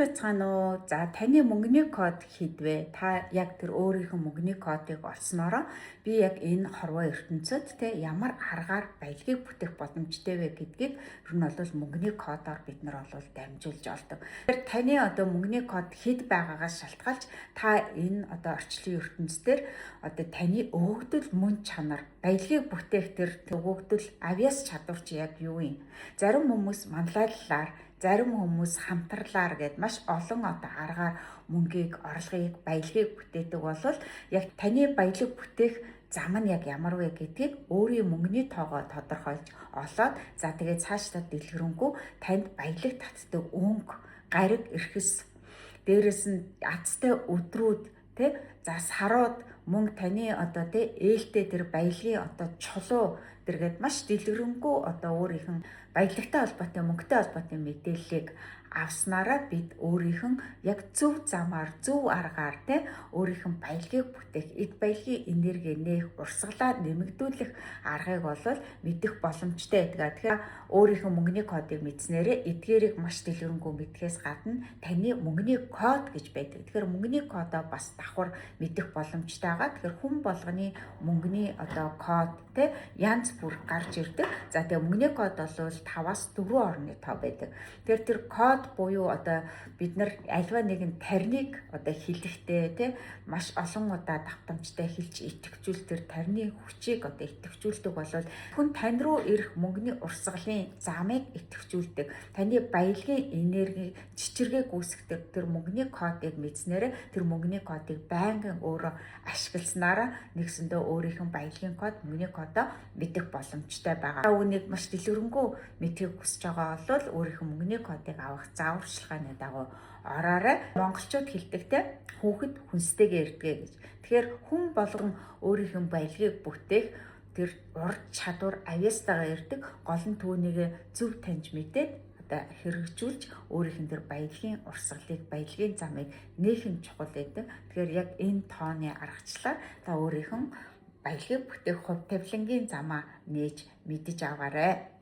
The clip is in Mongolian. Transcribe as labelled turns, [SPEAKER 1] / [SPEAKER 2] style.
[SPEAKER 1] Байцгаана уу? За, таны мөнгөний код хэд вэ? Та яг тэр өөрийнх нь мөнгөний кодыг олсноороо би яг энэ хорвоо ертөнцид те ямар аргаар баялагийг бүтээх боломжтой вэ гэдгийг ер нь бол мөнгөний кодоор бид нар бол дамжуулж олдог. Тэгэхээр таны одоо мөнгөний код хэд байгаагаас шалтгаалж та энэ одоо орчлон ертөнц дээр одоо таны өгөгдөл мөн чанар, баялагийг бүтээх тэр өгөгдөл авьяас чадвар чи яг юу юм? Зарим хүмүүс манлайллаар, зарим хүмүүс хамтарлаар гээд маш олон одоо аргаар мөнгийг, орлогыг, баялагийг бүтээдэг бол яг таны баялаг бүтээх зам нь яг ямар вэ гэдгийг өөрийн мөнгөний тоогоо тодорхойлж олоод, за, тэгээд цаашдаа дэлгэрэнгүй танд баялаг татдаг өнгө, гариг, эрхэс, дээрэс нь азтай өдрүүд тэ, за, сарууд, мөн таны одоо тэ ээлтэй тэр баялагын одоо чулуу тэргээд маш дэлгэрэнгүй одоо өөрийнх нь баялагтай холбоотой, мөнгөтэй холбоотой мэдээллийг авснараа бид өөрийнх нь яг зөв замаар, зөв аргаар те өөрийнх нь баялагийг бүтээх, эд баялагын энерги нээх, урсгалаа нэмэгдүүлэх аргыг бол мэдэх боломжтой байдаг. Тэгэхээр өөрийнх нь мөнгөний кодыг мэдснээрээ эдгээрийг маш дэлгэрэнгүй мэдхээс гадна таны мөнгөний код гэж байдаг. Тэгэхээр мөнгөний кодоо бас давхар мэдэх боломжтой байгаа. Тэгэхээр хүн болгоны мөнгөний одоо код те янз бүр гарч ирдэг. За, тэгээ мөнгөний код бол 5-аас 4 орны тоо байдаг. Тэгэхээр тэр код буюу одоо бид нар альва нэгэн тарныг одоо хэлэхдээ те маш олон удаа давтамжтай хэлж итгэвчүүл тэр тарны хүчийг одоо итгэвчүүлдэг бол хүн тань руу ирэх мөнгөний урсгалын замыг итгэвчүүлдэг. Таны баялагын энерги чичиргээг үүсгдэг тэр мөнгөний кодыг мэдснээр тэр мөнгөний кодыг байнгын өөрөө ашигласнараа нэгсэндээ өөрийнх нь баялагын код, мөнгөний кодоо мэдэх боломжтой байгаа. Үүнийг маш дэлгэрэнгүй мэдэхийг хүсэж байгаа бол өөрийнх нь мөнгөний кодыг авах зааварчилгааны дагуу ороорой. Монголчууд хэлдэг те, хүүхэд хүнстэйгээ ирдэг гэж. Тэгэхээр хүн болгон өөрийнх нь баялагийг бүтээх тэр ур чадвар авьяастайгаа ирдэг. Гол нь түүнийгээ зөв таньж мэдээд одоо хэрэгжүүлж өөрийнх нь тэр баялагын урсгалыг, баялагын замыг нээх нь чухал байдаг. Тэгэхээр яг энэ тооны аргачлалаар та өөрийнх нь баялагийг бүтээх хувь тавилангийн замаа нээж мэдэж аваарай.